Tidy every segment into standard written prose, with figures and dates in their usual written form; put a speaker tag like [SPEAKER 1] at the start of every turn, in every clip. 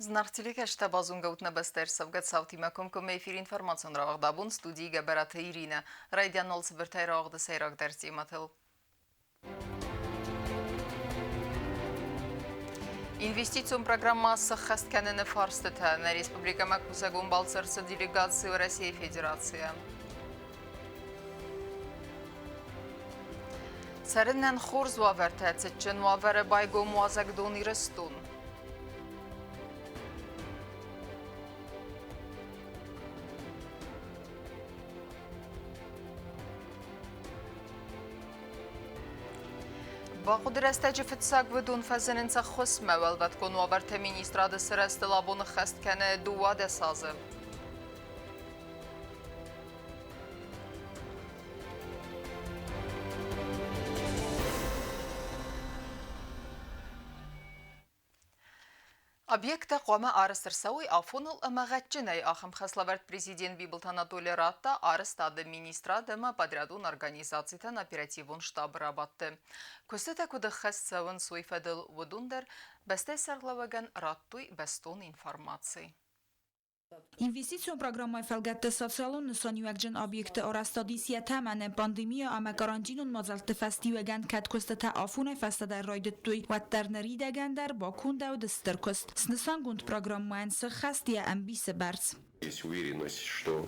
[SPEAKER 1] Зынаргъ телекӕсджытӕ, базонгӕ ут нӕ бӕстӕ ӕрцӕугӕ цаутимӕ комкоммӕ эфиры информацион рауагъд абон студийы Гӕбӕраты Иринӕ. Райдиан нал цыбыртӕй рауагъды сӕйрагдӕр темӕтыл. Инвестицион программӕ сӕххӕст кӕныны фарстытӕ нӕ республикӕмӕ кусӕгон балцы ӕрцыд делегаци Уӕрӕсейы Федерацийӕ. Цӕрынӕн хорз уавӕртӕ цытджын уавӕры байгом уазӕгдон Ирыстон. Бахъуыды рӕстӕджы фыццаг уыдон фӕзынынц ӕххуысмӕ. Уӕлвӕткон уавӕрты министрады сырӕзтыл абон ӕххӕст кӕны 12 азы. Объекттӕ хъуамӕ арӕзт ӕрцӕуой афоныл ӕмӕ гъӕдджынӕй. Ахӕм хӕслӕвӕрд президент Бибылты Анатоли радта арӕзтады министрад ӕмӕ подрядон организацитӕн оперативон штабы рабадты. Куыстытӕ куыд ӕххӕст цӕуынц, уый фӕдыл уыдон дӕр бӕстӕйы сӕргълӕууӕгӕн радтой бӕстон информаци.
[SPEAKER 2] Инвестицион программӕйы фӕлгӕтты социалон нысаниуӕгджын объекты арӕзтад ис йӕ тӕмӕны. Пандемия ӕмӕ карантинон мадзӕлтты фӕстиуӕгӕн кӕд куыстытӕ афонӕй фӕстӕдӕр райдыдтой, уӕддӕр ныридӕгӕн дӕр бакондӕуыд стыр куыст. Снысангонд программӕйӕн сыххӕст йӕ ӕмбисы бӕрц.
[SPEAKER 3] Есть уверенность, что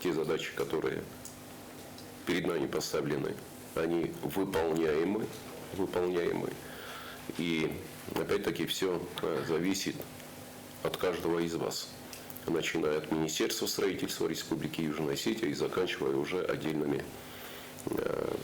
[SPEAKER 3] те задачи, которые перед нами поставлены, они выполняемы, выполняемы. И опять-таки все зависит от каждого из вас, начиная от Министерства строительства Республики Южная Осетия и заканчивая уже отдельными,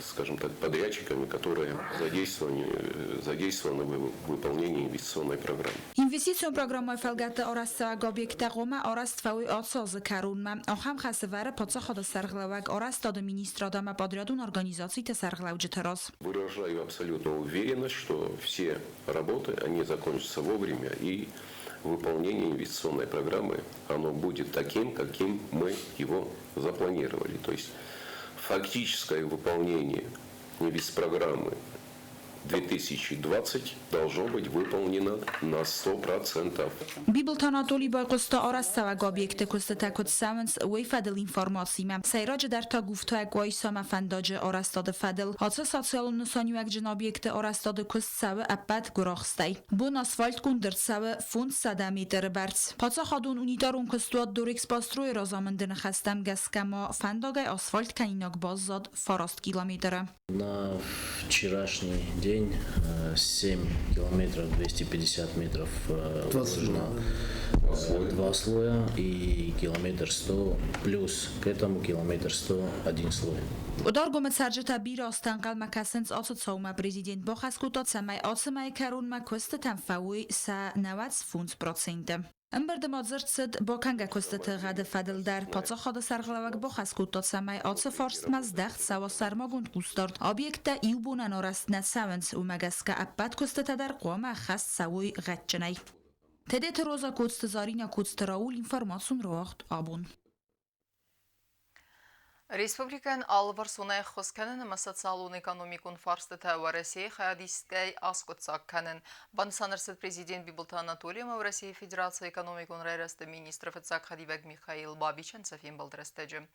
[SPEAKER 3] скажем так, подрядчиками, которые задействованы в выполнении инвестиционной программы.
[SPEAKER 2] Инвестицион программӕйы фӕлгӕтты арӕзтцӕуӕг объекттӕ хъуамӕ арӕзт фӕуой ацы азы кӕронмӕ. Ахӕм хӕс ӕвӕры паддзахады сӕргълӕууӕг арӕзтады министрад ӕмӕ подрядон организациты сӕргълӕуджыты раз.
[SPEAKER 3] Выражаю абсолютную уверенность, что все работы, они закончатся вовремя и выполнение инвестиционной программы, оно будет таким, каким мы его запланировали. То есть фактическое выполнение инвестпрограммы 2020 должно быть выполнено на 100%.
[SPEAKER 2] Бибылты Анатоли байхъуыста арӕзтцӕуӕг объекты куыстытӕ куыд цӕуынц, уый фӕдыл информацимӕ. Сӕйраджыдӕр та Гуфтайы Къуайсамӕ фӕндаджы арӕзтады фӕдыл. Ацы социалон нысаниуӕгджын объекты арӕзтады куыст цӕуы ӕппӕт гуырахстӕй. Бон асфальтгонд ӕрцӕуы 500 метры бӕрц. Паддзахадон унитарон куыстуат Дорэкспострой-ы разамынды ныхӕстӕм гӕсгӕ ма фӕндагӕй асфальт кӕнинаг баззад 9 километры.
[SPEAKER 4] На вчерашний день 7 километров 250 метров уложено два слоя и километр 100 плюс к этому километр 100 один слой.
[SPEAKER 2] Къуыдаргомы цӕрджытӕ бирӕ азты ӕнхъӕлмӕ кӕсынц ацы цаумӕ. Президент бахӕс кодта, цӕмӕй ацы мӕйы кӕронмӕ куыстытӕн фӕуой сӕ 95%. Ӕмбырды ма дзырд цыд бакӕнгӕ куыстыты гъӕды фӕдыл дӕр. Паддзахады сӕргълӕууӕг бахӕс кодта, цӕмӕй ацы фарстмӕ здӕхт цӕуа сӕрмагонд хъусдард. Объекттӕ иу бонӕн арӕзт нӕ цӕуынц, уымӕ гӕсгӕ ӕппӕт куыстытӕ дӕр хъуамӕ ӕххӕст цӕуой гъӕдджынӕй. Тедеты Роза, Коцты Заринӕ, Коцты Рауль, информацион рауагъд абон.
[SPEAKER 1] Республикӕйӕн алыварсон ӕххуыс кӕнын ӕмӕ социалон-экономикон фарстытӕ Уӕрӕсейы хайадисгӕй аскъуыддзаг кӕнын, банысан ӕрцыд президент Бибылты Анатоли ӕмӕ Уӕрӕсейы Федерацийы экономикон райрӕзты министры фыццаг хӕдивӕг Михаил Бабичӕн сӕ фембӕлды рӕстӕджы.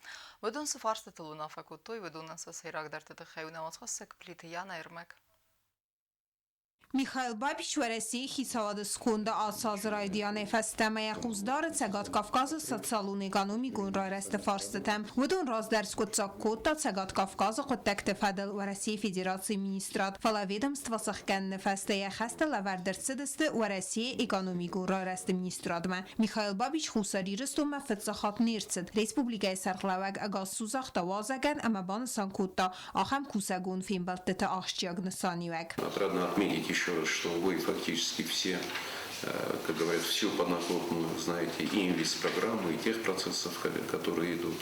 [SPEAKER 1] Уыдон цы фарстытыл уынаффӕ кодтой, уыдонӕн сӕ сӕйрагдӕрты тыххӕй у нӕ уацхӕссӕг Плиты Яна ӕрмӕг.
[SPEAKER 5] Михаил Бабич Уӕрӕсейы хицауады сконды ацы азы райдианӕй фӕстӕмӕ йӕ хъус дары Цӕгат Кавказы социалон-экономикон райрӕзты фарстытӕм. Уыдон раздӕр скъуыддзаг кодта Цӕгат Кавказы хъуыддӕгты фӕдыл Уӕрӕсейы Федерацийы министрад, фӕлӕ ведомство сӕхгӕныны фӕстӕ йӕ хӕстӕ лӕвӕрд ӕрцыдысты Уӕрӕсейы экономикон райрӕзты министрадмӕ. Михаил Бабич Хуссар Ирыстонмӕ фыццаг хатт не рцыд. Республикӕйы сӕргълӕууӕг ӕгас цу загъта уазӕгӕн ӕмӕ банысан кодта, ахӕм кусӕгон фембӕлдтыты ахсджиаг нысаниуӕг.
[SPEAKER 3] Отрадно отметить еще раз, что вы фактически все, как говорят, всю подноготную знаете и инвестпрограмму, и тех процессов, которые идут.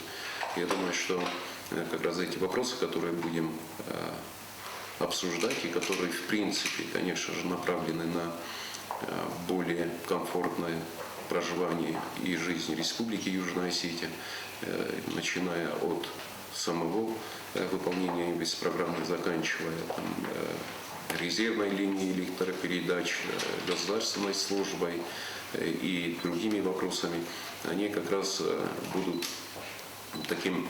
[SPEAKER 3] Я думаю, что как раз эти вопросы, которые будем обсуждать и которые, в принципе, конечно же, направлены на более комфортное проживание и жизнь Республики Южная Осетия, начиная от самого выполнения инвестпрограммы, заканчивая там, Резервной линии электропередач, государственной службой и другими вопросами, они как раз будут таким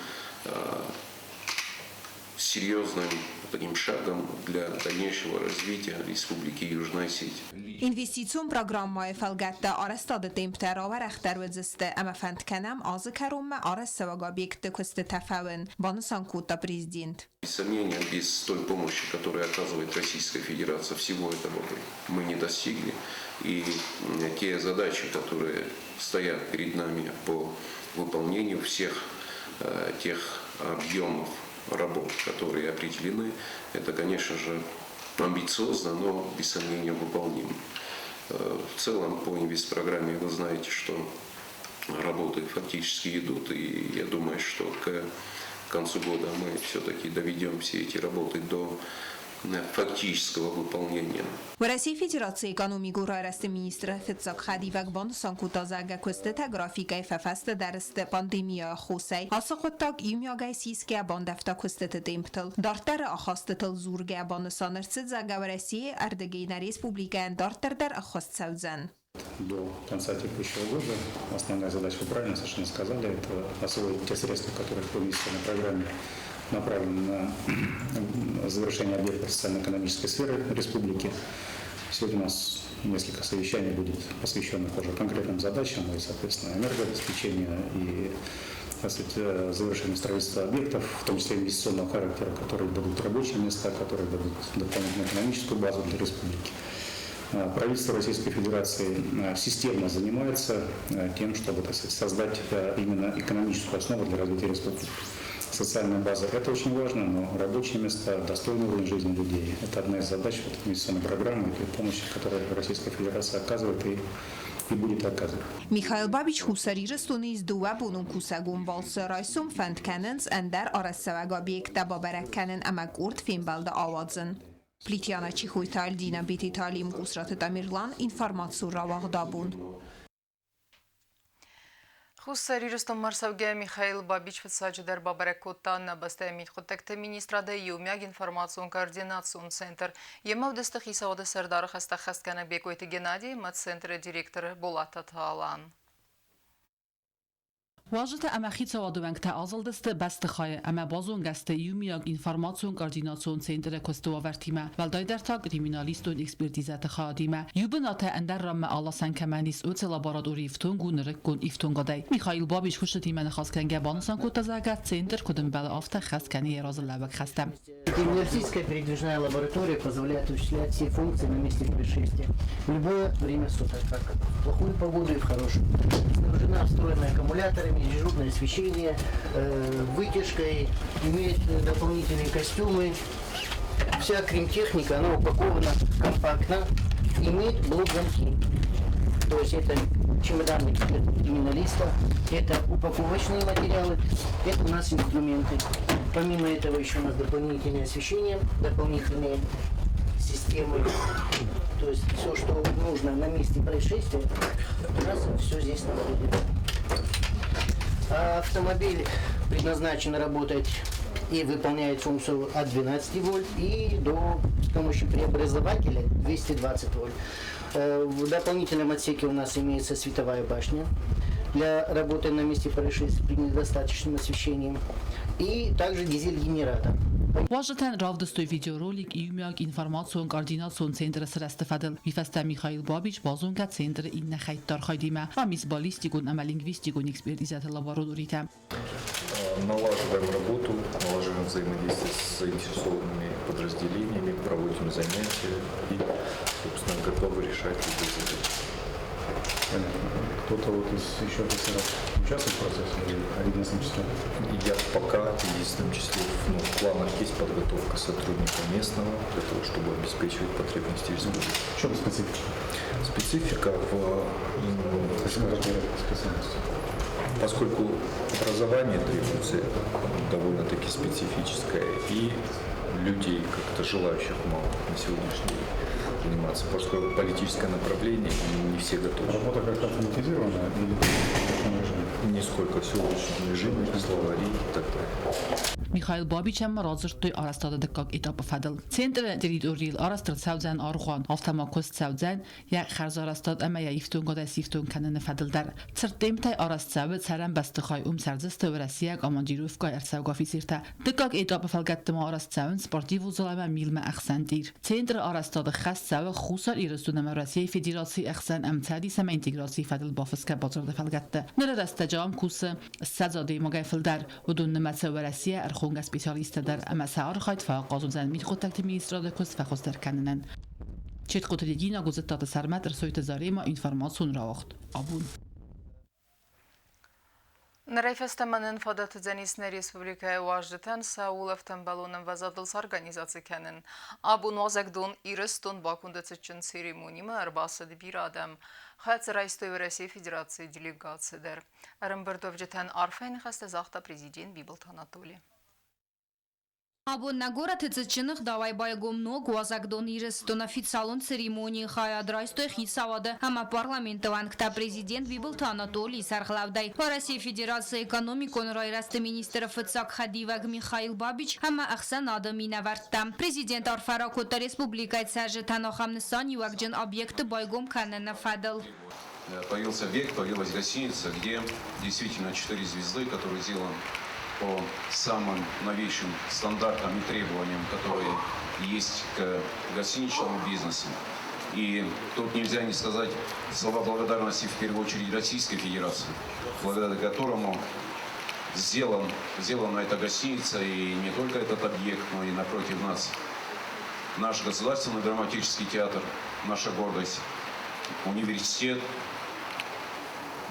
[SPEAKER 3] серьезным таким шагом для дальнейшего развития Республики Южная Осетия.
[SPEAKER 5] Инвестицион программӕйы фӕлгӕтты арӕзтады темптӕ рауӕрӕхдӕр уыдзысты ӕмӕ фӕнд кӕнӕм азы кӕронмӕ арӕзтцӕуӕг объектты куыстытӕ фӕуын, банысан кодта президент.
[SPEAKER 3] Без сомнения, без той помощи, которую оказывает Российская Федерация, всего этого бы мы не достигли. И те задачи, которые стоят перед нами по выполнению всех тех объемов работ, которые определены, это, конечно же, амбициозно, но без сомнения выполнимо. В целом по инвестпрограмме вы знаете, что работы фактически идут, и я думаю, что к концу года мы все-таки доведем все эти работы до фактического выполнения.
[SPEAKER 5] Уӕрӕсейы Федерацийы экономикон райрӕзты министры фыццаг хӕдивӕг банысан кодта, зӕгъгӕ, куыстытӕ графикӕй фӕфӕстӕдӕр сты пандемийӕ аххосӕй. Ацы хъуыддаг иумиагӕй сисгӕ бандӕвта куыстыты темптыл. Дарддӕры ахастытыл дзургӕ банысан ӕрцыд, зӕгъгӕ, Уӕрӕсейы ӕрдыгӕй нӕ республикӕйӕн дарддӕр дӕр ӕххуыс цӕудзӕн.
[SPEAKER 6] До конца текущего года основная задача, вы правильно совершенно сказали, это освоить те средства, которые по инвестиционной программе направлены на завершение объектов социально-экономической сферы республики. Сегодня у нас несколько совещаний будет посвященных уже конкретным задачам и, соответственно, энергообеспечению, и, так сказать, завершению строительства объектов, в том числе инвестиционного характера, которые дадут рабочие места, которые дадут дополнительную экономическую базу для республики. Правительство Российской Федерации системно занимается тем, чтобы, так сказать, создать именно экономическую основу для развития республики. Социальная база – это очень важно, но рабочие места, достойный уровень жизни людей – это одна из задач вот инвестиционной программы и той помощи, которую Российская Федерация оказывает и будет оказывать.
[SPEAKER 5] Михаил Бабич Хуссар Ирыстоны ис дыууӕбонон кусӕгон балцы. Райсом фӕнд кӕнынц ӕндӕр арӕзтцӕуӕг объекттӕ бабӕрӕг кӕнын ӕмӕ къорд фембӕлды ауадзын. Плиты Яна, Чихойты Альдина, Бететы Алим, Къусраты Тамерлан, информацион рауагъд Абон.
[SPEAKER 1] Хуссар Ирыстонмӕ ӕрцӕугӕ Михаил Бабич фыццаджыдӕр бабӕрӕг кодта нӕ бӕстӕйы мидхъуыддӕгты министрады иумиаг информацион-координацион центр. Йемӕ уыдысты хицауады сӕрдары хӕстӕ ӕххӕстгӕнӕг Бекъойты Геннадий ӕмӕ центры директор Болататы Алан.
[SPEAKER 7] Уазджытӕ ӕмӕ хицауады уӕнгтӕ азылдысты бӕстыхайы ӕмӕ базонгӕ сты иумиаг информацион-координацион центры куысты уавӕртимӕ, уӕлдайдӕр та криминалистон экспертизӕты хайадимӕ. Иу бынатӕй ӕндӕр ранмӕ аласӕн кӕмӕн ис, уыцы лабораторийы ифтонг у нырыккон ифтонгадӕй. Михаил Бабич куыстытимӕ ныхас кӕнгӕ банысан кодта, зӕгъгӕ, центр куыд ӕмбӕлы, афтӕ хӕс кӕны йӕ разылӕууӕг хӕстӕ.
[SPEAKER 8] Криминалистическая передвижная лаборатория позволяет осуществлять все функции на месте происшествия в любое время суток, как в плохую погоду и в хорошую. Снабжена встроенными аккумуляторами, дежурное освещение, вытяжкой, имеет дополнительные костюмы. Вся кримтехника, она упакована компактно, имеет блок-замки. То есть это чемоданы криминалиста, это упаковочные материалы, это у нас инструменты. Помимо этого еще у нас дополнительное освещение, дополнительные системы. То есть все, что нужно на месте происшествия, у нас все здесь находится. А автомобиль предназначен работать и выполняет функцию от 12 вольт и до с помощью преобразователя 220 вольт. В дополнительном отсеке у нас имеется световая башня для работы на месте происшествия при недостаточном освещении и также дизель-генератор.
[SPEAKER 7] Уазджытӕн равдыстой видеоролик иумиаг информацион-координацион центры сырӕзты фӕдыл. Уый фӕстӕ Михаил Бабич базонгӕ центры иннӕ хӕйтты архайдимӕ, ам ис баллистикон ӕмӕ лингвистикон экспертизӕты лабораторитӕ.
[SPEAKER 9] Налаживаем работу, налаживаем взаимодействие с заинтересованными подразделениями, проводим занятия и, собственно, готовы решать любые задачи.
[SPEAKER 6] Понятно. Кто-то вот из еще офицеров участвует в процессе или в единственном числе?
[SPEAKER 9] Я пока в единственном числе, ну, в планах есть подготовка сотрудника местного для того, чтобы обеспечивать потребности республики.
[SPEAKER 6] В чем специфика?
[SPEAKER 9] Специфика в
[SPEAKER 6] Почему такая специальность?
[SPEAKER 9] Поскольку образование требуется довольно-таки специфическое и Людей как-то желающих мало на сегодняшний день заниматься. Просто политическое направление, и не все готовы.
[SPEAKER 6] Работа как-то автоматизирована или в ручном режиме?
[SPEAKER 9] Нисколько, все в ручном режиме, словари и так далее.
[SPEAKER 7] Михаил Бабичӕн ма радзырдтой арӕзтады дыккаг этапы фӕдыл. Центры территорийыл арӕзт ӕрцӕудзӕн аргъуан, афтӕ ма куыст цӕудзӕн йӕ хӕрзарӕзтад ӕмӕ йӕ ифтонгадӕй сифтонг кӕныны фӕдыл дӕр. Цыртдымтӕй арӕзт цӕуы цӕрӕн бӕстыхай, уым цӕрдзысты уӕрӕсейаг командировкӕйы ӕрцӕугӕ офицертӕ. Дыккаг этапы фӕлгӕтты ма арӕзт цӕуынц спортивон зал ӕмӕ милмӕ ӕхсӕн тъир. Центры арӕзтады хӕс цӕуы Хуссар Ирыстон ӕмӕ Уӕрӕсейы Федерацийы ӕхсӕн ӕмцӕдис ӕмӕ интеграцийы фӕдыл бафысгӕ бадзырды фӕлгӕтты. Ныры рӕстӕджы ам кусы 20 адӕймагӕй фылдӕр. Уыдон нымӕцы Уӕрӕсейӕ ӕрхонгӕ специалисттӕ дӕр ӕмӕ сӕ архайд фӕахъаз уыдзӕн мидхъуыддӕгты министрады куыст фӕхуыздӕр кӕнынӕн. Четкъоты Регина, Гуызыттаты Сӕрмӕт, Ӕрсойты Зарема, информацион рауагъд. Абон.
[SPEAKER 1] Нырӕй фӕстӕмӕ нын фадат уыдзӕнис нӕ республикӕйы уазджытӕн сӕ улӕфтӕмбӕлон ӕмвӕзадыл сорганизаци кӕнын. Абон уазӕгдон Ирыстон баконды цытджын церемонимӕ ӕрбацыд бирӕ адӕм. Хӕццӕ райстой Уӕрӕсейы Федерацийы делегаци дӕр. Ӕрӕмбырдуӕвджытӕн арфӕйы ныхӕстӕ загъта президент Бибылты Анатоли.
[SPEAKER 5] Абон нӕ горӕты цытджын ӕгъдауӕй байгом ног уазӕгдон Ирыстон. Официалон церемонийы хайад райстой хицауады ӕмӕ парламенты уӕнгтӕ президент Бибылты Анатолийы сӕргълӕудӕй, Уӕрӕсейы Федерацийы экономикон райрӕзты министры фыццаг хӕдивӕг Михаил Бабич ӕмӕ ӕхсӕнады минӕвӕрттӕ. Президент арфӕ ракодта республикӕйы цӕрджытӕн ахӕм нысаниуӕгджын объекты байгом кӕныны фӕдыл.
[SPEAKER 3] Появился объект, появилась гостиница, где действительно четыре звезды, который сделан по самым новейшим стандартам и требованиям, которые есть к гостиничному бизнесу. И тут нельзя не сказать слова благодарности в первую очередь Российской Федерации, благодаря которому сделана эта гостиница и не только этот объект, но и напротив нас наш государственный драматический театр, наша гордость, университет,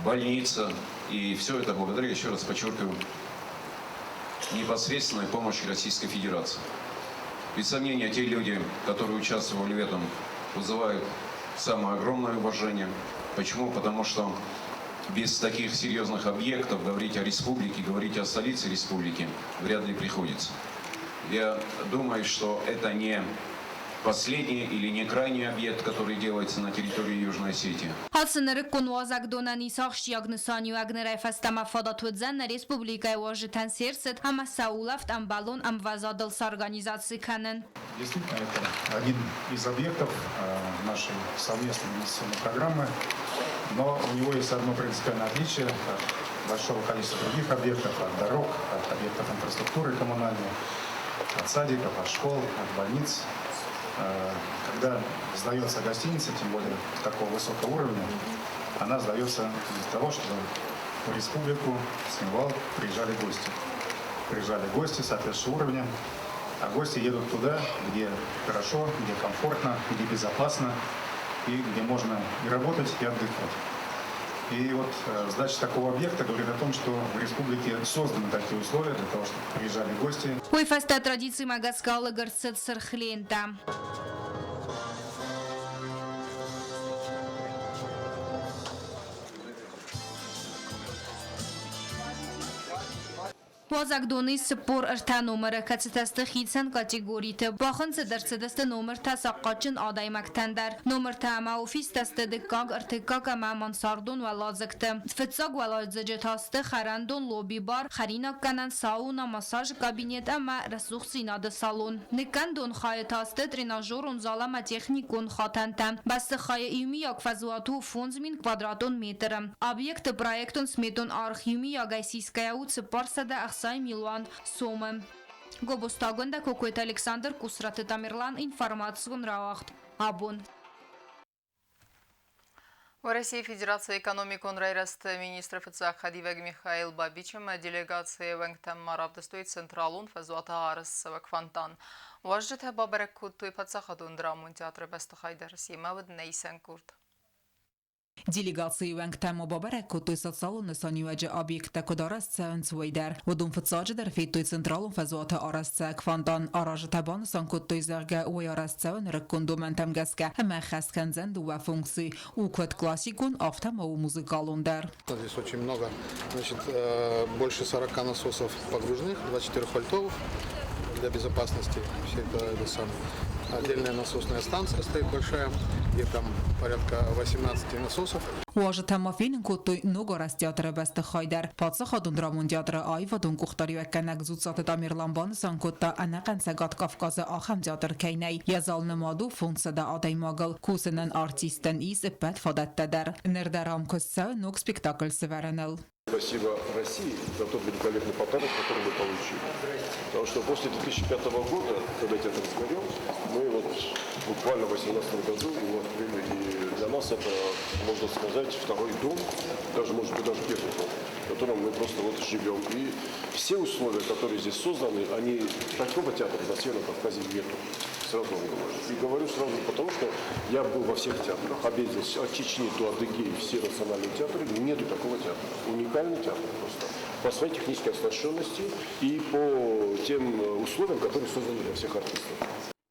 [SPEAKER 3] больница. И все это благодаря, еще раз подчеркиваю, непосредственной помощи Российской Федерации. Без сомнения, те люди, которые участвовали в этом, вызывают самое огромное уважение. Почему? Потому что без таких серьезных объектов говорить о республике, говорить о столице республики вряд ли приходится. Я думаю, что это не последний или не крайний объект, который делается на территории Южной Осетии.
[SPEAKER 5] Ацы нырыккон уазӕгдонӕн ис ахсджиаг нысаниуӕг нырӕй фӕстӕмӕ фадат уыдзӕн нӕ республикӕйы уазджытӕн се рцыд ӕмӕ сӕ улӕфт ӕмбӕлон ӕмвӕзадыл сорганизаци кӕнын.
[SPEAKER 6] Действительно, это один из объектов нашей совместной инвестиционной программы, но у него есть одно принципиальное отличие от большого количества других объектов, от дорог, от объектов инфраструктуры коммунальной, от садиков, от школ, от больниц. Когда сдается гостиница, тем более такого высокого уровня, она сдается для того, чтобы в республику, в Цхинвал приезжали гости. Приезжали гости соответствующего уровня, а гости едут туда, где хорошо, где комфортно, где безопасно и где можно и работать, и отдыхать. И вот сдача такого объекта говорит о том, что в республике созданы такие условия для того, чтобы приезжали гости.
[SPEAKER 5] Уый фӕстӕ традицимӕ гӕсгӕ лыг ӕрцыд сырх лентӕ. Уазӕгдоны ис 43 номыры, кӕцытӕ сты хицӕн категориты. Бахынцыд ӕрцыдысты номыртӕ сахъатджын адӕймӕгтӕн дӕр. Номыртӕ ӕмӕ офистӕ сты дыккаг, ӕртыккаг ӕмӕ мансардон уӕладзыгты. Фыццаг уӕладзыджы та сты хӕрӕндон, лобби-бар, хӕринаггӕнӕн, сауна, массажы кабинет ӕмӕ рӕсугъддзинады салон. Ныккӕндон хайы та сты тренажерон зал ӕмӕ техникон хатӕнтӕ. Бӕстыхайы иумиаг фӕзуат у 5000 квадратон метры. Объекты проектон-сметон аргъ иумиагӕй сисгӕйӕ у 460 милуан сомы. Гобозты Кокойты Александр, Кусраты Тамерлан, информацион рауагъд. Абон.
[SPEAKER 1] Уӕрӕсейы Федерацийы экономикон райрӕзты министры фыццаг хӕдивӕг Михаил Бабич ӕмӕ делегацийы уӕнгтӕм ма равдыстой централон фӕзуаты арӕзтцӕуӕг фонтан. Уазджытӕ бабӕрӕг кодтой паддзахадон драмон театры бӕстыхай дӕр, семӕ уыд нӕ исӕн къорд.
[SPEAKER 10] Делегацийы уӕнгтӕ ма бабӕрӕг кодтой социалон нысаниуӕджы объекттӕ куыд арӕзт цӕуынц, уый дӕр. Уыдон фыццаджыдӕр федтой централон фӕзуаты арӕзтцӕуӕг фонтан. Аразджытӕ банысан кодтой, зӕгъгӕ, уый арӕзт цӕуы нырыккон домӕнтӕм гӕсгӕ ӕмӕ ӕххӕст кӕндзӕн дыууӕ функци. У куыд классикон, афтӕ ма у музыкалон дӕр.
[SPEAKER 11] Здесь очень много, значит, больше 40 насосов погружных, 24 вольтовых. Для безопасности все это самое. Отдельная насосная станция стоит большая, где там порядка 18 насосов.
[SPEAKER 10] Уазджытӕн ма фенын кодтой ногарӕзт театры бӕстыхай дӕр. Паддзахадон драмон театры аивадон къухдариуӕггӕнӕг Дзуццаты Тамерлан банысан кодта, ӕнӕхъӕн Цӕгат Кавказы ахӕм театр кӕй нӕй. Йӕ зал нымад у 500 адӕймагыл. Кусынӕн артисттӕн ис ӕппӕт фадӕттӕ дӕр. Ныр дӕр ам куыст цӕуы ног спектакль сӕвӕрыныл.
[SPEAKER 3] Спасибо России за тот великолепный подарок, который мы получили. Потому что после 2005 года, когда театр сгорел, мы вот буквально в 2018 году его открыли. И для нас это, можно сказать, второй дом, даже, может быть, даже первый дом, в котором мы просто вот живем. И все условия, которые здесь созданы, они такого театра на Северном Кавказе нету. Сразу вам говорю. И говорю сразу потому, что я был во всех театрах, объездил от Чечни до Адыгеи все национальные театры, нету такого театра. Уникальный театр просто. По своей технической оснащенности и по тем условиям, которые созданы для всех артистов.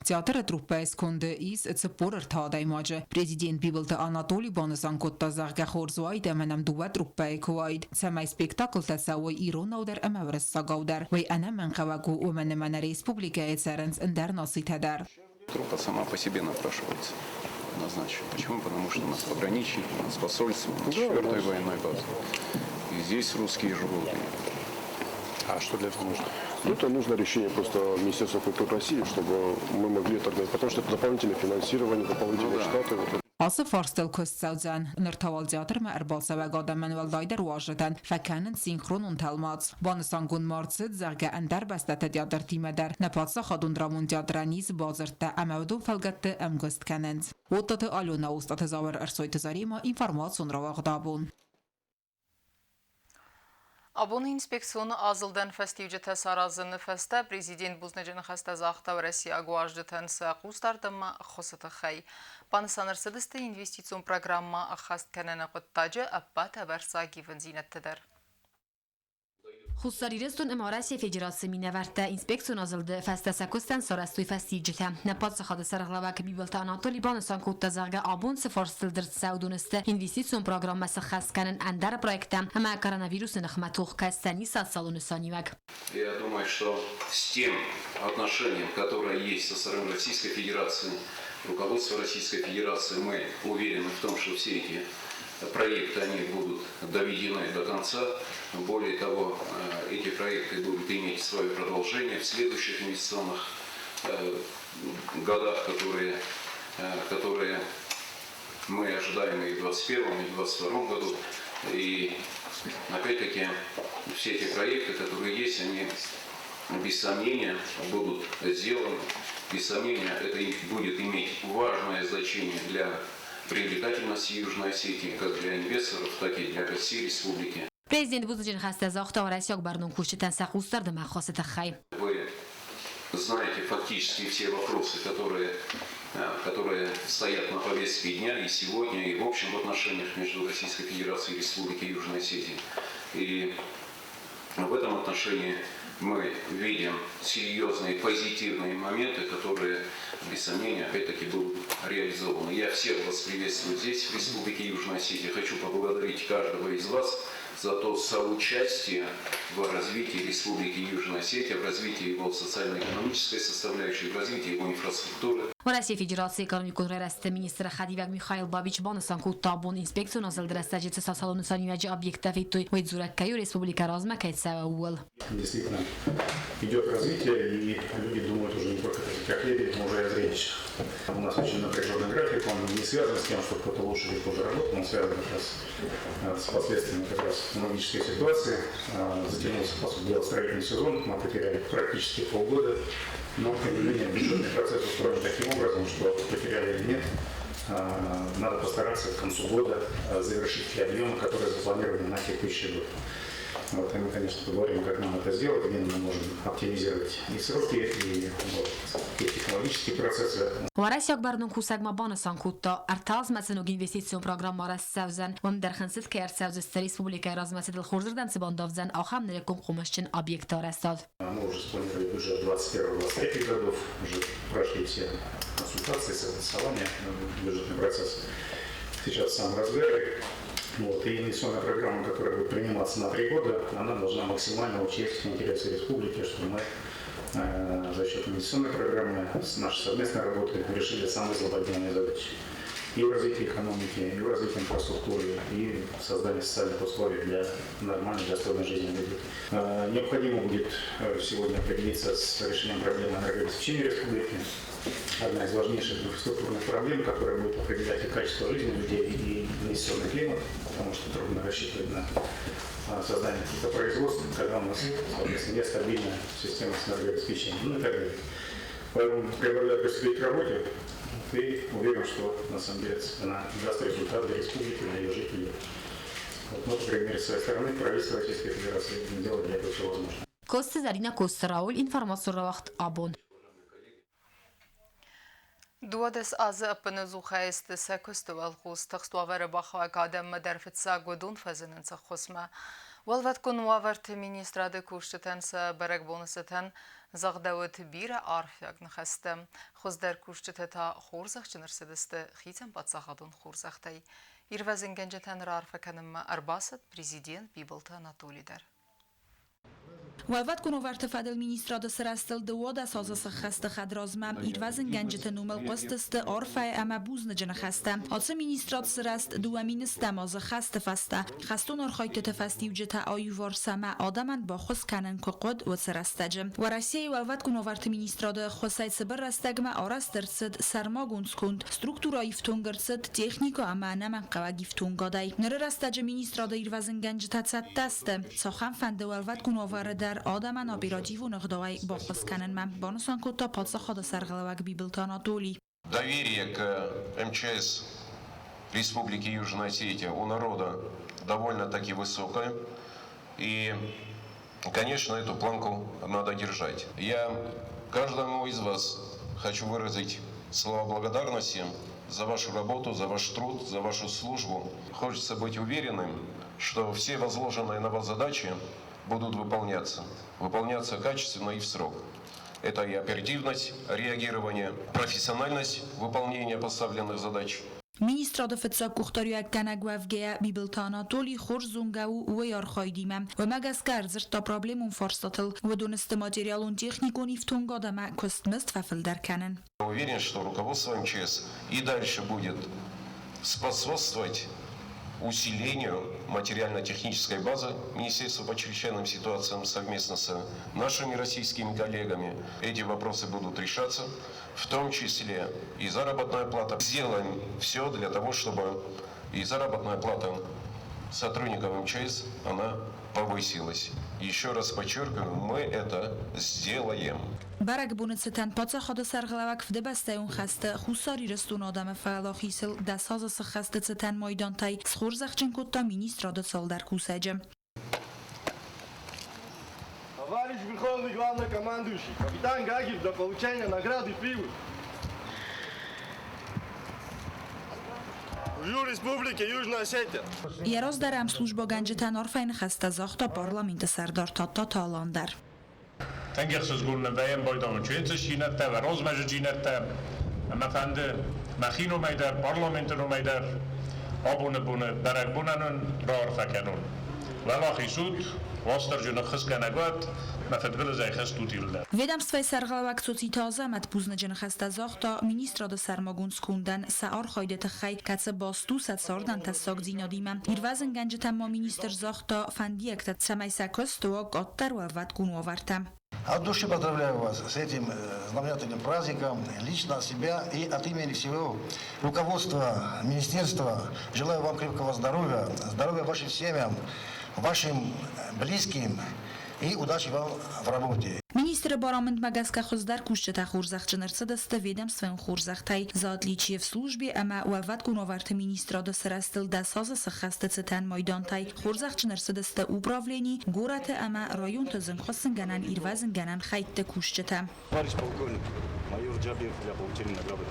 [SPEAKER 10] Театры труппӕйы сконды ис 43 адӕймаджы. Президент Бибылты Анатоли банысан кодта, зӕгъгӕ, хорз уаид ӕмӕ нӕм дыууӕ труппӕйы куы уаид, цӕмӕй спектаклтӕ цӕуой иронау дӕр ӕмӕ уырыссагау дӕр. Уый ӕнӕмӕнгхъӕуӕг у, уымӕн ӕмӕ нӕ республикӕйы цӕрынц ӕндӕр нацитӕ дӕр.
[SPEAKER 12] Труппа сама по себе напрашивается однозначно. Почему? Потому что у нас пограничники, у нас посольство, у нас четвертая военная база. И здесь русские живут.
[SPEAKER 11] А что для этого нужно?
[SPEAKER 3] Ну, это нужно решение просто Министерства культуры России, чтобы мы могли это организовать. Потому что это дополнительное финансирование, дополнительные штаты. Вот.
[SPEAKER 10] Ацы фарстыл куыст цӕудзӕн. Ныр та уал театрмӕ ӕрбацӕуӕг адӕмӕн уӕлдайдӕр уазджытӕн фӕкӕнынц синхронон тӕлмац. Банысангонд ма ӕрцыд, зӕгъгӕ, ӕндӕр бӕстӕты театртимӕ дӕр нӕ паддзахадон драмон театрӕн ис бадзырдтӕ ӕмӕ уыдон фӕлгӕтты ӕмгуыст кӕнынц. Оттаты Алена, Остъаты Зауыр, Ӕрсойты Заремӕ, информацион рауагъд абон.
[SPEAKER 1] Абоны инспекцион азылдӕн фӕстиуджытӕ саразыны фӕстӕ президент бузныджы ныхӕстӕ загъта уӕрӕсейаг уазджытӕн сӕ хъусдард ӕмӕ ӕххуысы тыххӕй. Банысан ӕрцыдысты инвестицион программӕ ӕххӕст кӕныны хъуыддаджы ӕппӕт ӕвӕрццаг ивындзинӕдтӕ дӕр.
[SPEAKER 13] Хуссар Ирыстон ӕмӕ Уӕрӕсейы Федерацийы минӕвӕрттӕ инспекцион азылды фӕстӕ сӕ куыстӕн сарӕзтой фӕстиуджытӕ. Нӕ паддзахады сӕргълӕууӕг Бибылты Анатоли банысан кодта, зӕгъгӕ, абон цы фарстыл дзырд цӕуы, сты инвестицион программӕ сыххӕст кӕнын ӕндӕр проекттӕ ӕмӕ коронавирусы ныхмӕ тох кӕсдзӕни социалон нысаниуӕг.
[SPEAKER 12] Я думаю, что с тем отношением, которое есть со стороны Российской Федерации, руководство Российской Федерации, мы уверены в том, что все эти проекты, они будут доведены до конца. Более того, эти проекты будут иметь свое продолжение в следующих инвестиционных годах, которые мы ожидаем и в 2021, и в 2022 году. И опять-таки все эти проекты, которые есть, они без сомнения будут сделаны. Без сомнения это будет иметь важное значение для привлекательности Южной Осетии, как для инвесторов, так и для всей республики.
[SPEAKER 13] Президент бузныджы ныхӕстӕ загъта уӕрӕсейаг бӕрнон кусджытӕн сӕ хъусдард ӕмӕ ӕххуысы тыххӕй.
[SPEAKER 12] Вы знаете фактически все вопросы, которые стоят на повестке дня и сегодня, и в общем в отношениях между Российской Федерацией и Республикой Южная Осетия. И в этом отношении мы видим серьезные позитивные моменты, которые, без сомнения, опять-таки будут реализованы. Я всех вас приветствую здесь, в Республике Южная Осетия. Хочу поблагодарить каждого из вас за то соучастие в развитии Республики Южная Осетия, в развитии его социально-экономической составляющей, в развитии его инфраструктуры.
[SPEAKER 13] Уӕрӕсейы Федерацийы экономикон райрӕзты министры хӕдивӕг Михаил Бабич банысан кодта, абон инспекцион азылды рӕстӕджы цы социалон нысаниуӕджы объекттӕ федтой, уый дзурӕг кӕй у, республикӕ размӕ кӕй цӕуы, ууыл.
[SPEAKER 6] Действительно, идет развитие, и люди думают уже не только о хлебе, но уже и о зрелищах. У нас очень напряженный график, он не связан с тем, что кто-то лучше или хуже работает, он связан как раз с последствиями как раз экономической ситуации. Затянулся, по сути дела, строительный сезон, мы потеряли практически полгода, но, тем не менее, бюджетный процесс устроен таким образом, что потеряли или нет, надо постараться к концу года завершить те объемы, которые запланированы на текущий год. Вот, и мы, конечно, поговорим, как нам это сделать, где мы можем оптимизировать и сроки, и, вот, и технологические процессы.
[SPEAKER 13] Уӕрӕсейаг бӕрнон кусӕг ма банысан кодта, ӕртӕазмӕ цы ног инвестицион программӕ арӕзт цӕудзӕн, уым дӕр хынцыд кӕй ӕрцӕудзысты республикӕйы размӕцыдыл хорзырдӕм цы бандавдзӕн, ахӕм нырыккон хъомысджын объектты арӕзтад.
[SPEAKER 6] Мы уже спланировали бюджет 2021-2023 годов, уже прошли все консультации, согласования, бюджетный процесс сейчас в самом разгаре. Вот, и инвестиционная программа, которая будет приниматься на 3 года, она должна максимально учесть интересы республики, чтобы мы за счет инвестиционной программы, с нашей совместной работы решили самые злободневные задачи. И в развитии экономики, и в развитии инфраструктуры, и в создании социальных условий для нормальной, достойной жизни людей. Необходимо будет сегодня определиться с решением проблемы энергообеспечения республики. Одна из важнейших инфраструктурных проблем, которая будет определять и качество жизни людей, и инвестиционный климат, потому что трудно рассчитывать на создание каких-то производств, когда у нас, соответственно, нестабильная система с энергообеспечением, ну и так далее. Поэтому предлагаю приступить к работе и уверен, что на самом деле она даст результат для республики, для ее жителей. Вот мы, по крайней мере, с своей стороны, правительство Российской Федерации делает для этого все возможное.
[SPEAKER 13] Коцты Зӕринӕ, Коцты Рауль, информацион рауагъд Абон.
[SPEAKER 1] 12 азы ӕппынӕдзухӕй сты сӕ куысты уӕлхъус тыхст уавӕры бахауӕг адӕммӕ дӕр фыццаг уыдон фӕзынынц ӕххуысмӕ. Уӕлвӕткон уавӕрты министрады кусджытӕн сӕ бӕрӕгбоны цытӕн загъдӕуыд бирӕ арфиаг ныхӕстӕ. Хуыздӕр кусджытӕ та хорзӕхджын ӕрцыдысты хицӕн паддзахадон хорзӕхтӕй. Ирвӕзынгӕнджытӕн раарфӕ кӕнынмӕ ӕрбацыд президент Бибылты Анатоли дӕр.
[SPEAKER 2] Уӕлвӕткон уавӕрты фӕдыл министрады сырӕзтыл 12 азы сыххӕсты хӕдразмӕ ирвӕзынгӕнджыты номыл хъуыстысты арфӕйы ӕмӕ бузныджы ныхӕстӕ. Ацы министрад сырӕзт 2010 азы хӕсты фӕстӕ. Хӕстон архайдтыты фӕстиуджытӕ аиуварс ӕмӕ адӕмӕн баххуыс кӕнын куы хъуыд, уыцы рӕстӕджы. Уӕрӕсейы Уӕлвӕткон уавӕрты министрады ӕххуысӕй цыбыр рӕстӕгмӕ арӕзт ӕрцыд сӕрмагонд сконд, структурӕ ифтонг ӕрцыд техникӕ ӕмӕ ӕнӕмӕнгхъӕуӕг ифтонгадӕй. Ныры рӕстӕджы министрады ирвӕзынгӕнджытӕ цӕттӕ сты, цахӕмфӕнды уӕлвӕткон уавӕры дӕр адӕмӕн оперативон ӕгъдауӕй баххуыс кӕнынмӕ, банысан кодта паддзахады сӕргълӕууӕг Бибылты Анатолий.
[SPEAKER 3] Доверие к МЧС Республики Южная Осетия у народа довольно-таки высокое. И, конечно, эту планку надо держать. Я каждому из вас хочу выразить слова благодарности за вашу работу, за ваш труд, за вашу службу. Хочется быть уверенным, что все возложенные на вас задачи будут выполняться. Выполняться качественно и в срок. Это и оперативность реагирования, профессиональность выполнения поставленных задач.
[SPEAKER 2] Министрады фыццаг къухдариуӕггӕнӕг уӕвгӕйӕ Бибылты Анатоли хорз зонгӕ у уый архайдимӕ. Уымӕ гӕсгӕ ӕрдзырдта проблемон фарстатыл. Уыдон сты материалон-техникон ифтонгад ӕмӕ куыстмызд фӕфылдӕр кӕнын.
[SPEAKER 3] Уверен, что руководство МЧС и дальше будет способствовать усилению материально-технической базы Министерства по чрезвычайным ситуациям совместно с нашими российскими коллегами. Эти вопросы будут решаться, в том числе и заработная плата. Сделаем все для того, чтобы и заработная плата сотрудников МЧС, она повысилась. Еще раз подчеркиваю, мы это сделаем.
[SPEAKER 2] Бӕрӕгбоны цытӕн паддзахады сӕргълӕууӕг Фыдыбӕстӕйон хӕсты Хуссар Ирыстоны адӕмы фӕуӕлахизыл 10 азы сыххӕсты цытӕн майдантӕй схорзӕхджын кодта министрады цалдӕр кусӕджы.
[SPEAKER 14] Товарищ Верховный Главнокомандующий, капитан Гагин для получения награды прибыл. В Республике Южная Осетия.
[SPEAKER 2] Йӕ раздӕры ӕмслужбӕгӕнджытӕн арфӕйы ныхӕстӕ загъта парламенты сӕрдар Тадтаты Алан дӕр.
[SPEAKER 15] Тынг ӕхсызгон нын вӕййӕм байдауын чуенцысдзинӕдтӕ, уӕ размӕзыдзинӕдтӕ ӕмӕ фӕнды мӕхи номӕй дӕр, парламенты номӕй дӕр абоны боны бӕрӕгбонӕн уын раарфӕ кӕнон. Уӕлахиз ут, Уастырджы ныххысгӕнӕг уӕд, мӕ фыдбылызӕй хызт ут иуылдӕр.
[SPEAKER 2] Ведомствойы сӕргълӕууӕг Цоциты Азӕмӕт бузныджы ныхӕстӕ загъта министрады сӕрмагонд скондӕн сӕ архайды тыххӕй, кӕцы баст у сӕ цардӕн тӕссагдзинадимӕ. Ирвӕзынгӕнджытӕн ма министр загъта фӕндиӕгтӕ, цӕмӕй сӕ куысты уа къаддӕр уӕлвӕткон уавӕртӕ.
[SPEAKER 16] От души поздравляю вас с этим знаменательным праздником. Лично от себя и от имени всего руководства министерства желаю вам крепкого здоровья, здоровья вашим семьям, вашим близким и удачи вам в работе.
[SPEAKER 2] Министры барамындмӕ гӕсгӕ хуыздӕр кусджытӕ хорзӕхджын ӕрцыдысты ведомствӕйон хорзӕхтӕй За отличие в службе ӕмӕ Уӕлвӕткон уавӕрты министрады сырӕзтыл 10 азы сыххӕсты цытӕн майдантӕй. Хорзӕхджын ӕрцыдысты управлени, горӕты ӕмӕ районты зынгхуыссынгӕнӕн-ирвӕзынгӕнӕн хӕйтты кусджытӕ.
[SPEAKER 17] Товарищ полковник, майор Джабиев для получения награды.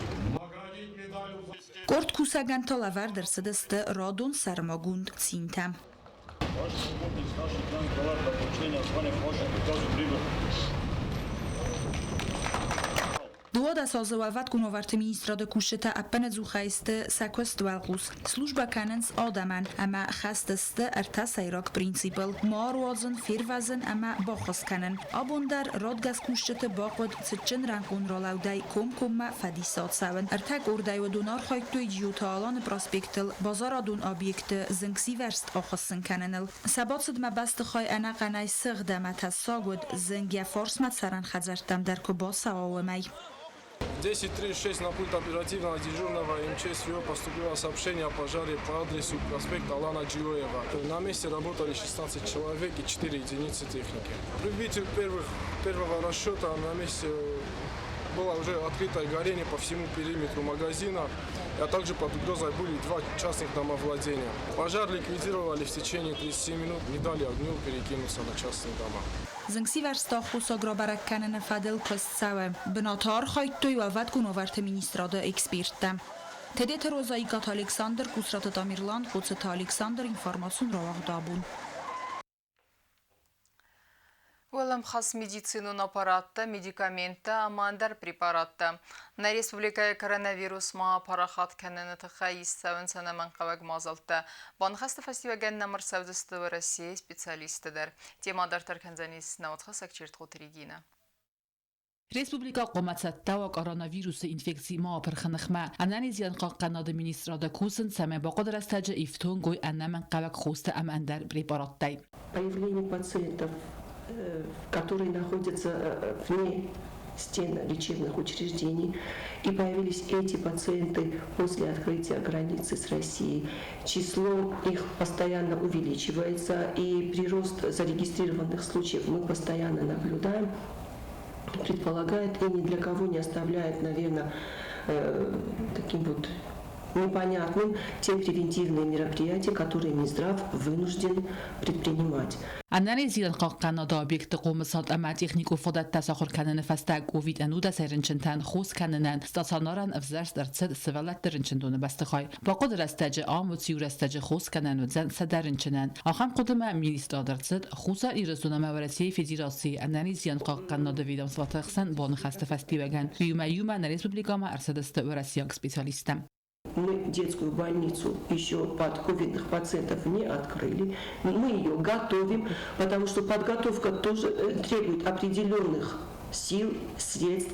[SPEAKER 2] Къорд кусӕгӕн та лӕвӕрд ӕрцыдысты радон сӕрмагонд цинтӕ.
[SPEAKER 17] Ваш работник старший лейтенант Галар для получения звания по вашему приказу прибыл.
[SPEAKER 2] 12 азы Уӕлвӕткон уавӕрты министрады кусджытӕ ӕппынӕдзухӕй сты сӕ куысты уӕлхъус. Службӕ кӕнынц адӕмӕн ӕмӕ хӕст сты ӕртӕ сӕйраг принципыл: ма ӕруадзын, фервӕзын ӕмӕ баххуыс кӕнын. Абон дӕр радгӕс кусджыты бахъуыд цытджын рӕнхъон ралӕудӕй комкоммӕ фӕдисы ацӕуын. Ӕртӕ къордӕй уыдон архайдтой Джиоты Аланы проспектыл базарадон объекты зынгсивӕрзт ахуыссын кӕныныл. Сӕ бацыдмӕ бӕстыхай ӕнӕхъӕнӕй сыгъд ӕмӕ тӕссаг уыд, зынг йӕ фарсмӕ цӕрӕн хӕдзӕрттӕм дӕр куы бацӕуа, уымӕй.
[SPEAKER 18] 10.36 на пульт оперативного дежурного МЧС ЮО поступило сообщение о пожаре по адресу проспект Алана Джиоева. На месте работали 16 человек и 4 единицы техники. Прибытию первого расчета на месте было уже открытое горение по всему периметру магазина, а также под угрозой были два частных домовладения. Пожар ликвидировали в течение 30 минут, не дали огню перекинуться на частные дома.
[SPEAKER 2] Зынгсивӕрзты аххосаг рабӕрӕг кӕныны фӕдыл куыст цӕуы. Бынаты архайдтой Уӕлвӕткон уавӕрты министрады эксперттӕ. Тедеты Роза, Икъаты Александр, Къусраты Тамерлан, Хъоцыты Александр, информацион рауагъд абон.
[SPEAKER 1] Уӕлӕмхас медицинон аппараттӕ, медикаменттӕ ӕмӕ ӕндӕр препараттӕ. Нӕ республикӕйы коронавирус ма апарахат кӕныны тыххӕй ист цӕуынц ӕнӕмӕнгхъӕуӕг мадзӕлттӕ. Баныхӕсты фӕстиуӕгӕн нӕм ӕрцӕудзысты Уӕрӕсейы специалисттӕ дӕр. Темӕ дарддӕр кӕндзӕнис нӕ уацхӕссӕг Чертхъоты Регинӕ.
[SPEAKER 7] Республикӕ хъуамӕ цӕттӕ уа коронавирусы инфекци ма апырхы ныхмӕ. Ӕнӕниздзинадхъахъхъӕнады министрады кусынц, цӕмӕй бахъуыды рӕстӕджы ифтонг уой ӕнӕмӕнгхъӕуӕг хостӕ ӕмӕ ӕндӕр препараттӕй.
[SPEAKER 19] Появление пациентов, которые находятся вне стен лечебных учреждений, и появились эти пациенты после открытия границы с Россией. Число их постоянно увеличивается, и прирост зарегистрированных случаев мы постоянно наблюдаем, предполагает и ни для кого не оставляет, наверное, таким вот непонятным те превентивные мероприятия, которые Минздрав вынужден предпринимать.
[SPEAKER 7] Ӕнӕниздзинадхъахъхъӕнады объектты хъомысад ӕмӕ техникон фадӕттӕ сахуыр кӕныны фӕстӕ ковид-19 рынчынтӕн хос кӕнынӕн стационарӕн ӕвзӕрст ӕрцыд сывӕллӕтты рынчындоны бӕстыхай. Бахъуыды рӕстӕджы ам уыцы иу рӕстӕджы хос кӕнӕн уыдзӕн 100 рынчынӕн. Ахӕм хъуыдымӕ министрад ӕрцыд Хуссар Ирыстон ӕмӕ Уӕрӕсейы Федерацийы ӕнӕниздзинадхъахъхъӕнынады ведомствоты хсӕн баныхӕсты фӕстиуӕгӕн. Иумӕ иумӕ нӕ республикӕмӕ ӕрцыдысты уӕрӕсейаг специалисттӕ.
[SPEAKER 19] Мы детскую больницу еще под ковидных пациентов не открыли. Мы ее готовим, потому что подготовка тоже требует определенных сил, средств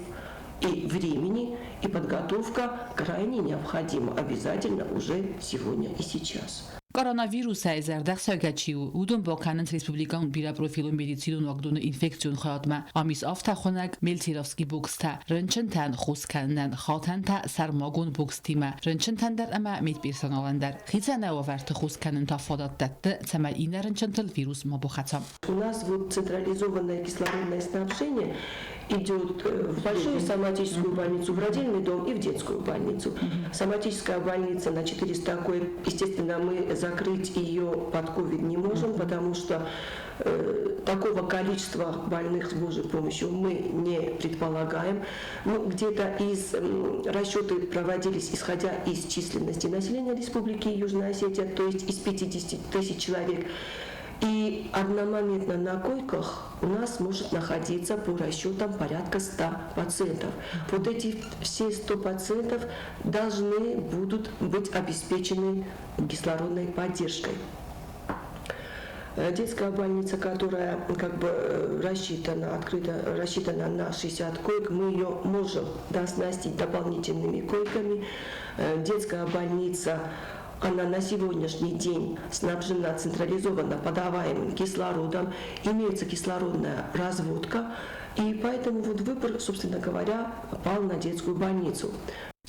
[SPEAKER 19] и времени. И подготовка крайне необходима обязательно уже сегодня и сейчас.
[SPEAKER 7] Коронавирусӕй зӕрдӕхсайгӕ чи у, уыдон бакӕнынц республикон бирӕпрофилон медицинон уагдоны инфекцион хайадмӕ. Ам ис афтӕ хуынӕг Мельтеровский бокстӕ, рынчынтӕн хос кӕнынӕн хатӕнтӕ сӕрмагонд бокстимӕ, рынчынтӕн дӕр ӕмӕ медперсоналӕн дӕр. Хицӕн уавӕрты хос кӕнын та фадат дӕтты, цӕмӕй иннӕ рынчынтыл вирус ма бахӕца.
[SPEAKER 19] У нас вот централизованное кислородное снабжение идет в большую соматическую больницу, в родильный дом и в детскую больницу. Соматическая больница на 400 коек, естественно, мы закрыть ее под ковид не можем, потому что такого количества больных с Божьей помощью мы не предполагаем. Ну, где-то из расчеты проводились, исходя из численности населения Республики Южная Осетия, то есть из 50 тысяч человек. И одномоментно на койках у нас может находиться по расчетам порядка 100 пациентов. Вот эти все 100 пациентов должны будут быть обеспечены кислородной поддержкой. Детская больница, которая как бы рассчитана, открыта, рассчитана на 60 коек, мы ее можем дооснастить дополнительными койками. Детская больница, она на сегодняшний день снабжена централизованно подаваемым кислородом, имеется кислородная разводка, и поэтому вот выбор, собственно говоря, пал на детскую больницу.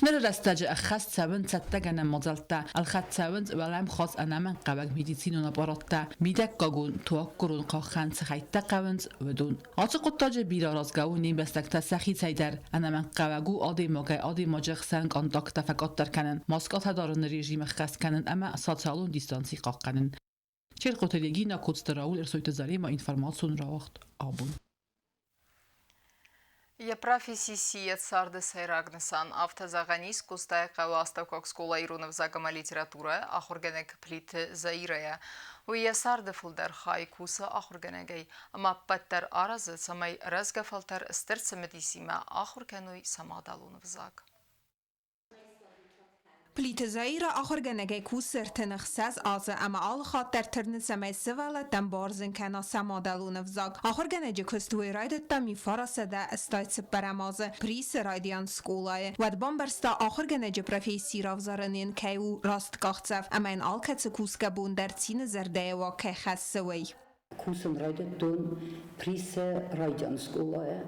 [SPEAKER 7] Ныры рӕстӕджы ӕххӕст цӕуынц цӕттӕгӕнӕн мадзӕлттӕ, ӕлхӕд цӕуынц уӕлӕмхас ӕнӕмӕнгхъӕуӕг медицинон аппараттӕ, мидӕггагон, туаггуырон къахӕн цы хӕйттӕ хъӕуынц, уыдон. Ацы хъуыддаджы бирӕ аразгӕ у не мбӕстӕгтӕ сӕхицӕй дӕр. Ӕнӕмӕнгхъӕуӕг у адӕймагӕй адӕймаджы хсӕн контакттӕ фӕкъаддӕр кӕнын, маскӕтӕ дарыны режим ӕххӕст кӕнын ӕмӕ социалон дистанци хъахъхъӕнын. Черкъоты Регина, Коцты Рауль, Ӕрсойты Зарема, информацион рауагъд абон.
[SPEAKER 1] Йӕ професси сси царды сӕйраг нысан. Афтӕ зӕгъӕн ис Къостайыхъӕуы астӕуккаг скъола ирон ӕвзаг ӕмӕ литературӕйы ахуыргӕнӕг Плиты Заирӕйӕ. Уый йӕ царды фылдӕр хай кусы ахуыргӕнӕгӕй ӕмӕ ӕппӕт дӕр аразы, цӕмӕй рӕзгӕ фӕлтӕр стыр цымыдисимӕ ахуыр кӕной сӕ мадӕлон ӕвзаг.
[SPEAKER 5] Плиты Заира ахуыргӕнӕгӕй кусы 36 азы ӕмӕ алы хатт дӕр тырны, цӕмӕй сывӕллӕттӕн бардзын кӕна сӕ мадӕлон ӕвзаг. Ахуыргӕнӕджы куыст уый райдыдта 1984 азы Присы райдиан скъолайы. Уӕд бамбӕрста, ахуыргӕнӕджы професси равзарын ын кӕй у раст къахдзӕф ӕмӕ йын алкӕцы кусгӕ бон дӕр цины зӕрдӕйы уаг кӕй хӕссы, уый.
[SPEAKER 20] Кусын райдыдтон Присы райдиан скъолайы.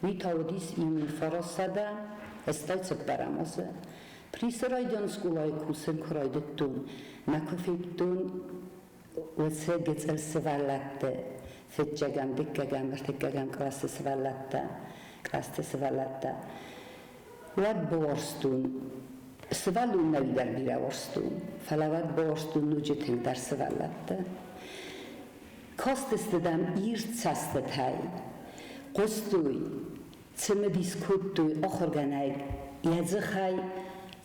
[SPEAKER 20] Уый та уыдис 1984 азы. Присы райдиан скъолайы кусын куы райдыдтон, мӕ куы федтон уыцы гыццыл сывӕллӕтты, фыццӕгӕм, дыккӕгӕм, ӕртыккӕгӕм къласы сывӕллӕттӕ, кълӕсты сывӕллӕттӕ, уӕд бауарзтон. Сывӕллон нӕуидӕр бирӕ уарзтон, фӕлӕ уӕд бауарзтон ноджы тынгдӕр сывӕллӕтты. Кастысты дӕм ирд цӕстытӕй, хъуыстой, цымыдис кодтой ахуыргӕнӕг йӕ дзыхӕй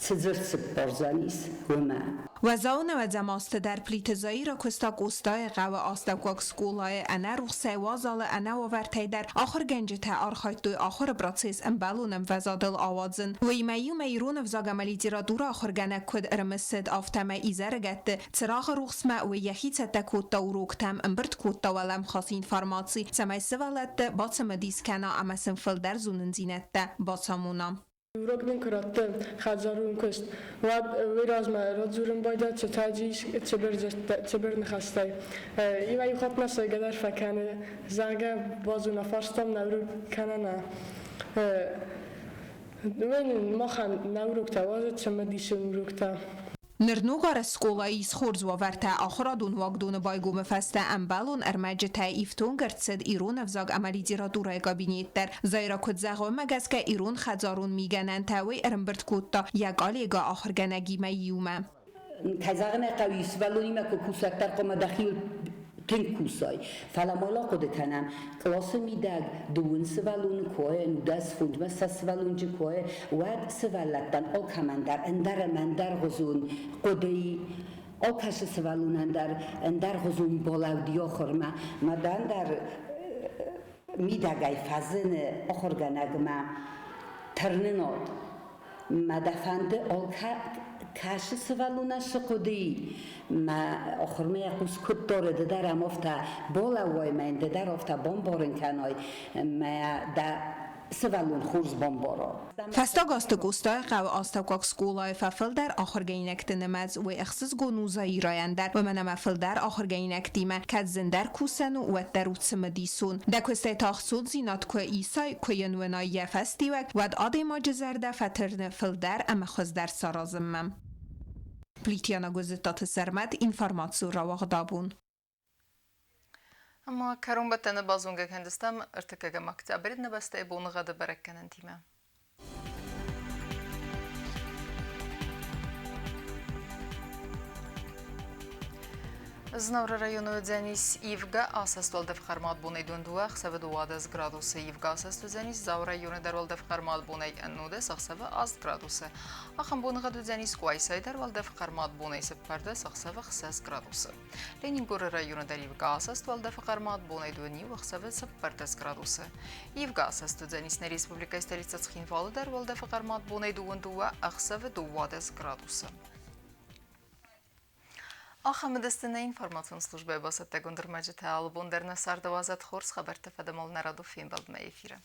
[SPEAKER 20] цы дзырд сыппардзӕнис, уымӕ.
[SPEAKER 5] Уӕззау нӕуӕдзӕм азты дӕр Плиты Заира куыста Къостайы хъӕуы астӕуккаг скъолайы ӕнӕ рухсӕй, уазалы, ӕнӕ уавӕртӕй дӕр ахуыргӕнджытӕ архайдтой ахуыры процесс ӕмбӕлон ӕмвӕзадыл ауадзын. Уыимӕ иумӕ ирон ӕвзаг ӕмӕ литературӕ ахуыргӕнӕг куыд ӕрымысыд, афтӕмӕй изӕрыгӕтты цырагъы рухсмӕ уый йӕхи цӕттӕ кодта уроктӕм, ӕмбырд кодта уӕлӕмхас информаци, цӕмӕй сывӕллӕтты бацымыдис кӕна ӕмӕ сын фылдӕр зонындзинӕдтӕ бацамона.
[SPEAKER 21] Урок нын куы радты хӕдзарон куыст, уӕд уый размӕ радзурын байдайдта Таджи цыбыр ныхӕстӕй. Иуӕй-иу хатт ма сайгӕ дӕр фӕкӕны, зӕгъгӕ, базона фарстам нӕ урок кӕнӕ нӕ. Уый нын махӕн нӕ уроктӕ уадзы цымыдисон уроктӕ.
[SPEAKER 5] Ныр ног арӕзт скъолайы ис хорз уавӕртӕ. Ахуырадон уагдоны байгомы фӕстӕ ӕмбӕлон ӕрмӕджытӕй ифтонг ӕрцыд ирон ӕвзаг ӕмӕ литературӕйы кабинет дӕр. Зайра куыд зӕгъы, уымӕ гӕсгӕ ирон хӕдзарон мигӕнӕнтӕ уый ӕрӕмбырд кодта йӕ коллегӕ ахуыргӕнӕгимӕ иумӕ.
[SPEAKER 20] Кӕй зӕгъын ӕй хъӕуы, сывӕллонимӕ куы кусӕг дӕр хъуамӕ дӕхиуыл тынг кусай. Фӕлӕ ма ахъуыды кӕнӕм, къласы мидӕг дыууын сывӕллоны куы уа, 19 фондзмӕ сӕ сывӕллонджы куы уа, уӕд сывӕллӕттӕн алкӕмӕн дӕр ӕндӕр ӕмӕ ӕндӕргъуызон хъуыдыйы алкӕцы сывӕллонӕн дӕр ӕндӕргъуызон балӕуд йӕ ахуырмӕ. Мадӕн дӕр мидӕгӕй фӕзыны ахуыргӕнӕгмӕ тырнынад. Мӕ дӕ фӕнды алкӕцы сывӕллонӕн цы хъуыдыйы, мӕ ахуырмӕ йӕ хъус куыд дары, ды дӕр ӕм афтӕ балӕууай, мӕ йын ды дӕр афтӕ бамбарын кӕнай, мӕ дӕ сывӕллон хорз бамбара.
[SPEAKER 5] Фӕстаг азты Къостайыхъӕуы астӕуккаг скъолайы фӕфылдӕр ахуыргӕнинӕгты нымӕц, уый ӕхсызгон у Заирӕйӕн дӕр, уымӕн ӕмӕ фылдӕр ахуыргӕнинӕгтимӕ кӕд зындӕр кусӕн у, уӕддӕр у цымыдисон. Дӕ куыстӕй та ӕхцондзинад куы исай, куы йын уынай йӕ фӕстиуӕг, уӕд адӕймаджы зӕрдӕ фӕтырны фылдӕр ӕмӕ хуыздӕр саразынмӕ. Плитьяна Гуыззыттаты Сӕрмӕт, информацион рауагъд абон.
[SPEAKER 1] Ӕмӕ кӕронбӕттӕны базонгӕ кӕндзыстӕм ӕртыккӕгӕм октябры нӕ бӕстӕйы боныгъӕды бӕрӕггӕнӕнтимӕ. Знауыры районы уыдзӕнис ивгӕ асӕст уӕлдӕф хъӕрмад бонӕй дыууӕ ӕхсӕвы 12 градусы. Ивгӕ асӕст уыдзӕнис Дзауы районы дӕр уӕлдӕф хъӕрмад бонӕй 19 ӕхсӕвы 8 градусы. Ахӕм боныгъӕд уыдзӕнис Къуайсайы дӕр уӕлдӕф хъӕрмад бонӕй 14 ӕхсӕвы 6 градусы. Ленингоры районы дӕр ивгӕ асӕст уӕлдӕфы хъӕрмад бонӕй дыууӕ ӕхсӕвы 14 градусы. Ивгӕ асӕст уыдзӕнис нӕ республикӕйы столицӕ Цхинвалы дӕр уӕлдӕфы хъӕрмад бонӕй 22 ӕхсӕвы 12 градусы. Ахӕм уыдысты нӕ информацион службӕйы бацӕттӕгонд ӕрмӕджытӕ. Алы бон дӕр нӕ царды уадзӕд хорз хабӕрттӕ фӕдӕмыл нӕ радон фембӕлдмӕ эфиры.